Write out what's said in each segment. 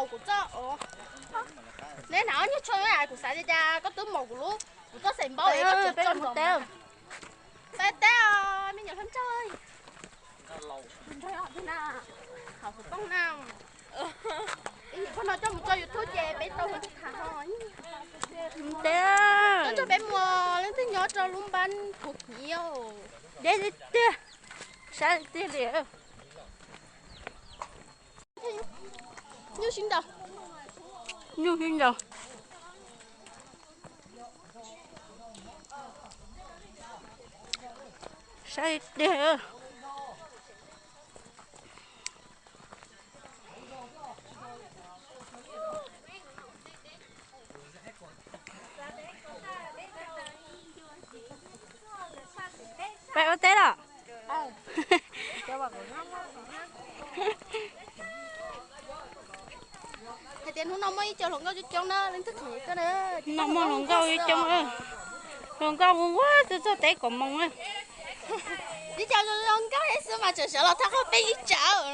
Kuv txoj, neb hnav ob nyuag tsho, kuv xav tias cas koj twb maum kuv lub, kuv txoj xeem npaub es koj tseem tso nrov. Peb teb os me nyuam hlob nraug. Tus nraug os na, hauv kuv poob na. Ib yim pog no coj mus tso YouTube ces peb tau mus tham ho. Teb, coj nrog peb mus, leej twg nyob rau lub npab Phuv Kis. Deb tiag tiag, sab tiag li. Nyuj sib nraus, nyuj sib nraus. Saib tiag. Peb ua teb los? Hais tias hnub no muaj ib co hluas nkauj coob coob na, leej twg khoom koj na. Hnub no muaj hluas nkauj coob coob, hluas nkauj ua ua txog txog teb kaum moos na. Ib co hluas nkauj xwb mas tseem sawv los thab qhov peb ib tsam.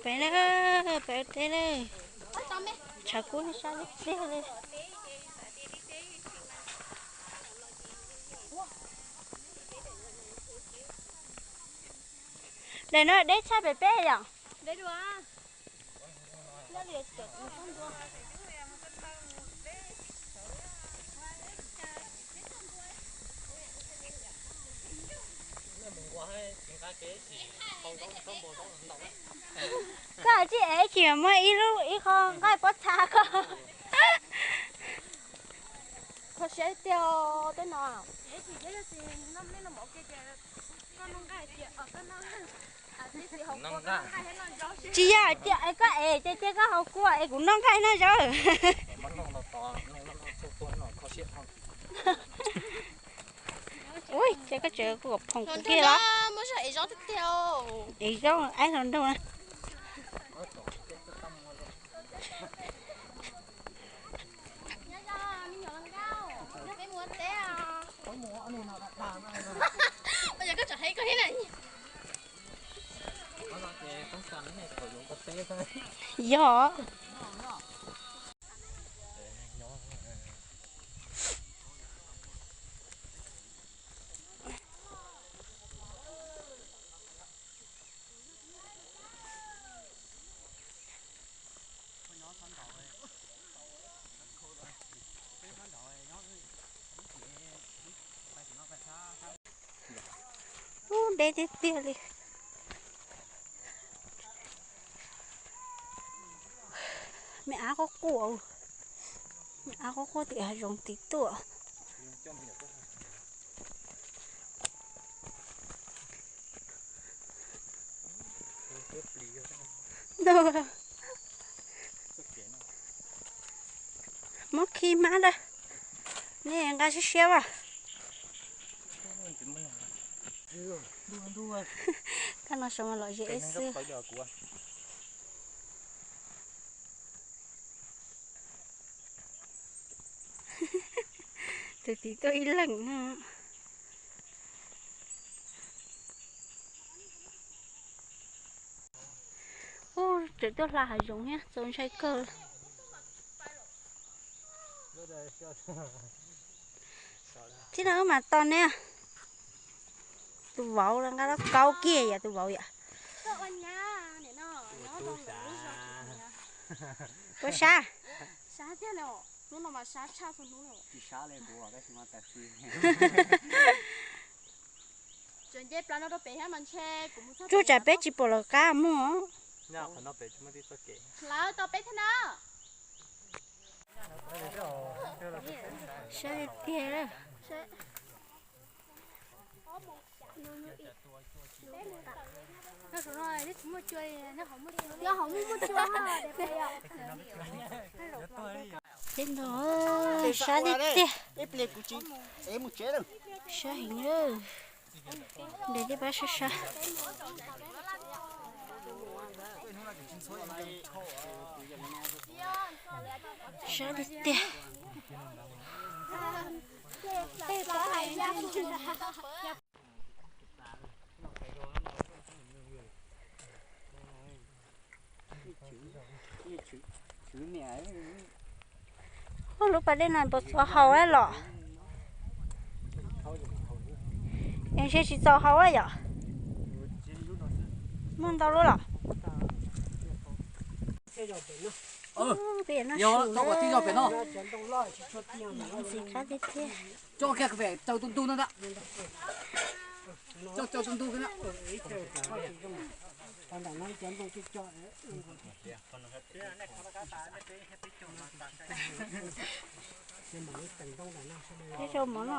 Peb na, peb ua teb na. Tshav kub sab tiag li. Daim no deb tshaj pem peb yom. Koj tsis ev, tsis muaj ib lub ib qho nqaij pob txha koj. Kho siab tiag tej no. Tsis yog tias koj ev ces cia koj haus kua es kuv noj nqaij noj zaub. Ua cas koj tseem kuj phoom kuv kiag los? Ev zaub aib hluas nraug na. Yog. Ub, deb tiag tiag li. Me ab quaj quaj, me ab quaj quaj tim hav zoov tid tuaj. Muab khi hmab lawm, nej nqa siab siab as. Kab no sawv mas lom zem xwb. Tus tid tuaj ib leeg. Ub, tseem tuaj hla hav zoov thiab, txaus ntshai kawg. Txij no wb mam tos ne. Tus vauv nqa lub kaub kiag yom, tus vauv yom. Puas sab? Tsuas tsam peb tsis pom lawv qab muag. Sab tiag tiag. Tej no sab tiag tiag. Sab heev lawm. Ntes tej pab sab sab. Sab tiag tiag. Lub pas dej no puas txaus haus los? Ntshe tsis txaus haus yom. Muaj ntau lub los? Ntxim qab tiag tiag. Ib zaug mov no.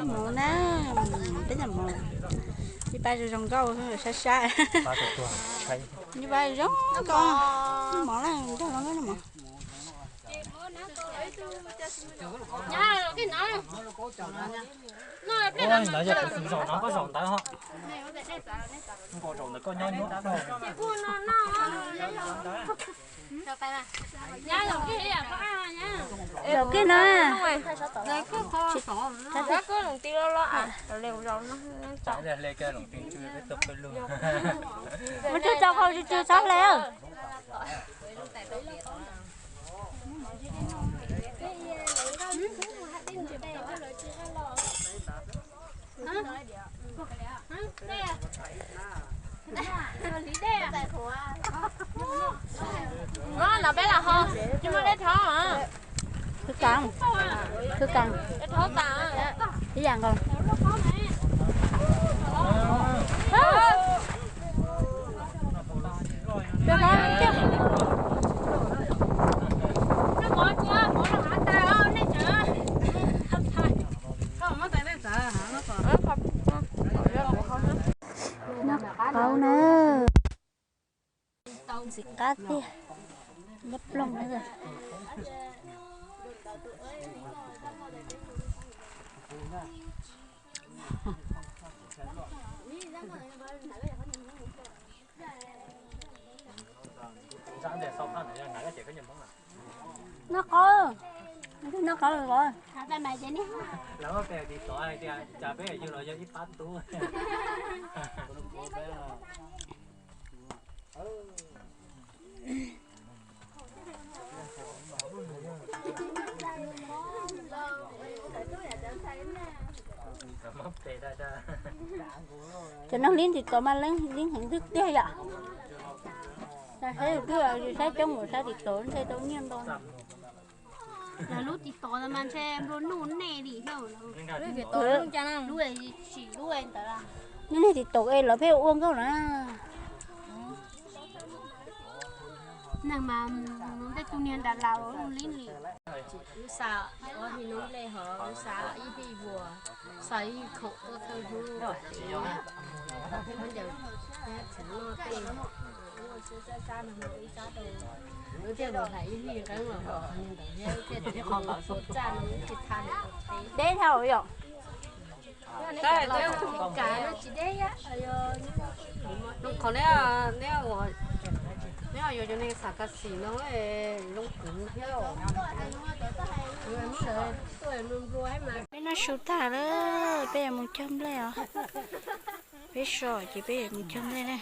Mov na, peb cov mov, ib pab zoo zoo nkauj sab sab, ib pab zoo nkauj, mov na, zoo nkauj mov. Zaum ntawd koj nyob nyob. Zaum kiag no. Mus tsuag tso qhau tsuag txhob hle. Khwv kas, khwv kas ib yam nkaus. Noj qab na. Ntxim qab tiag, nplooj na. Noj qab, noj qab. Cov neeg li ntawm tod mas leej li heev tiag tiag yom. Saib twb saib coob mus saib tim tod ntshe tau nyiaj ntau. Lawv lub tim tod mas ntshe nplua nuj nej li thiab. Lub tim tod ntawd. Nej tim tod es lawv pheej ua nkauj na. Neeg mas tej tus niag nram laus li li. Lub xav ua hib nub le hov lub xav ib hib vuas, xav ib khoom tuaj thawj hnub. Noj tej, ib sab no ib sab rau, thiaj mus hlais ib hib nqeeb los, thiaj tus ntawd thiaj tus ntawd txaj no thiaj tha. Deb dhau yom. Qhov neb, neb, neb yuav cov neeg xav ka xim no, zoo kuv thiab. Peb noj su tag lawm, peb yuav mus cog nplej os. Peb so ces peb yuav mus cog nplej na.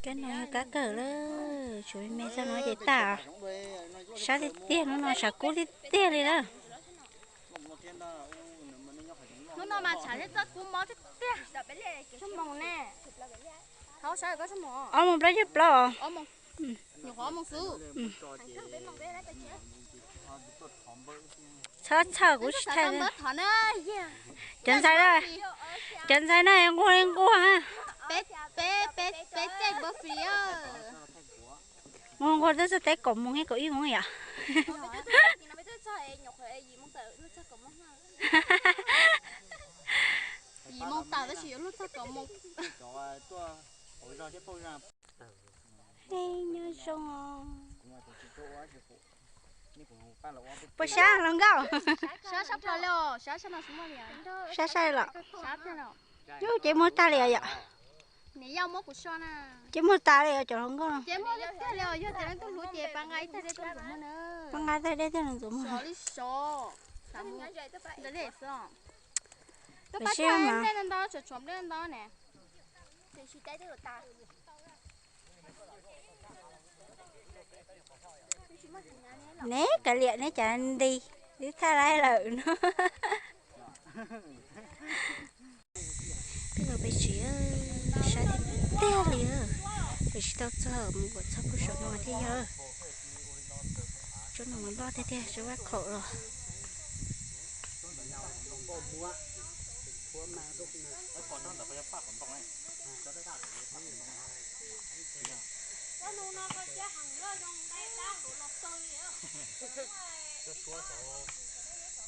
Kab no yog kab kawg lawm, tshuav me me txog no ces tag. Sab tiag tiag, hnub no sav kub tiag tiag li lawm. Hnub no mas tshav thiab txoj kub mob tiag tiag. Ob moos plaub caug plaub. Nyuam qhuav ob moos xwb. Txhob txhawj, kuv tsis txhawj. Cov ntxhais, cov ntxhais no nquag li nquag. Peb, peb, peb, peb caij npawb fri. Nquag nquag twb txog teb kaum moos thiab kaum ib moos yom. Yim moos tawm tab sis yuav luag txog kaum moos. Nyob zoo os. Puas sab hluas nkauj? Sab sab los? Yus ces muag tag li yom. Ces muag tas li cov hluas nkauj no. Pab nqa tag dej tej ntxuav muag. Tam sim no neb kav liam neb cov nti twb thaj laib lawm no. Peb los peb tsev, sab tiag tiag li. Peb tsis tau txog mus kom txog puag saum no thiab yog. Tsob no mas loj tiag tiag, tsob vaj khaum los.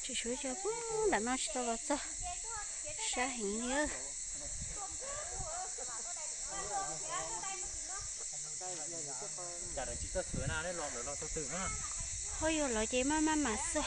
Tsis suav cov puag nram no tsis tau los txog, sab heev li. Ho yog los ces maj maj mam xwb.